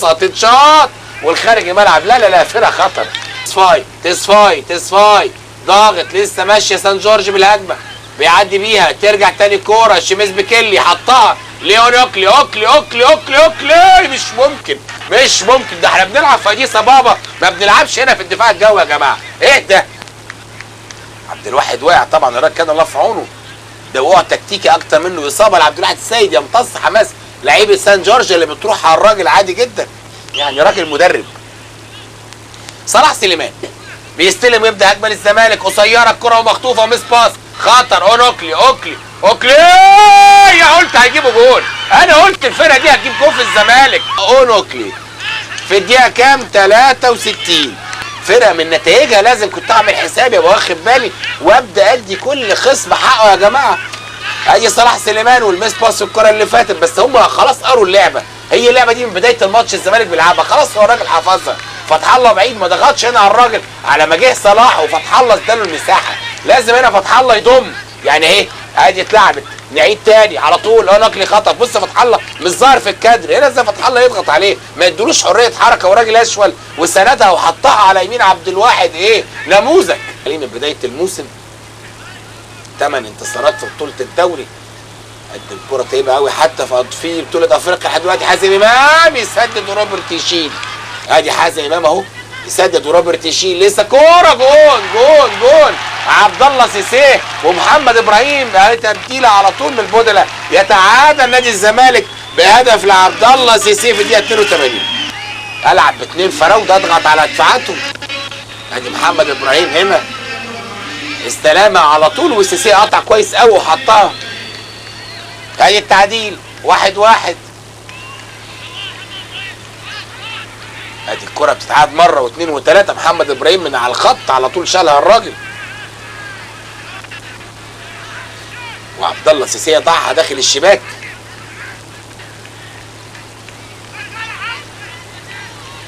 تتشاط والخارج الملعب. لا لا لا، فرقه خطر. تصفاي تصفاي تصفاي ضاغط، لسه ماشية سان جورج بالهجمه، بيعدي بيها، ترجع تاني كورة شيميز بكيلي حطها ليون اوكلي اوكلي اوكلي اوكلي اوكلي. مش ممكن مش ممكن، ده احنا بنلعب في اديس ابابا، ما بنلعبش هنا في الدفاع الجوي يا جماعة. ايه ده؟ عبد الواحد واقع طبعا، الراجل كان الله في عونه، ده وقع تكتيكي اكتر منه اصابه لعبد الواحد السيد. يمتص حماس لعيبة سان جورج اللي بتروح على الراجل عادي جدا، يعني راجل مدرب. صلاح سليمان بيستلم ويبدا هجمة للزمالك، قصيرة الكره ومخطوفه، miss pass خطر، اون اوكلي اوكلي اوكلي. يا قلت هيجيبوا جول، انا قلت الفرقة دي هتجيب جول في الزمالك. اون اوكلي في الدقيقة كام؟ 63. فرقه من نتائجها لازم كنت اعمل حسابي ابقى واخد بالي وابدا ادي كل خصم حقه يا جماعة. ادي صلاح سليمان وال miss pass الكره اللي فاتت، بس هم خلاص قروا اللعبة، هي اللعبة دي من بداية الماتش الزمالك بيلعبها، خلاص هو الراجل حافظها. فتح الله بعيد ما ضغطش هنا على الراجل، على ما جه صلاح وفتح الله اداله المساحة، لازم هنا فتح الله يضم. يعني اهي ادي اتلعبت، نعيد تاني على طول. نقلي خطف، بص فتح الله مش ظاهر في الكادر هنا، ازاي فتح الله يضغط عليه ما يدولوش حرية حركة، وراجل اشول وسندها وحطها على يمين عبد الواحد. ايه نموذج من بداية الموسم، 8 انتصارات في بطوله الدوري. قدم كرة طيبة قوي حتى في بطولة افريقيا لحد دلوقتي. حازم امام يسدد وروبرت يشيل، ادي حازم امام اهو يسدد وروبرت يشيل، لسه كورة جون جون جون. عبد الله سيسيه ومحمد ابراهيم، تبديله على طول من البودلة، يتعادل نادي الزمالك بهدف لعبد الله سيسيه في الدقيقة 82. العب باثنين فراوده، اضغط على دفاعاتهم. ادي محمد ابراهيم هنا استلامه على طول، وسيسيه قطع كويس قوي وحطها. ادي التعديل 1-1. ادي الكرة بتتعاد مرة واثنين وثلاثة، محمد ابراهيم من على الخط على طول شالها الراجل، وعبد الله سيسيه ضعها داخل الشباك.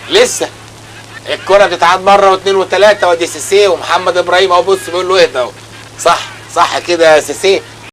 لسه الكرة بتتعاد مرة واثنين وثلاثة، وادي سيسيه ومحمد ابراهيم اهو، بص بيقول له اهدى اهو، صح صح كده يا سيسيه.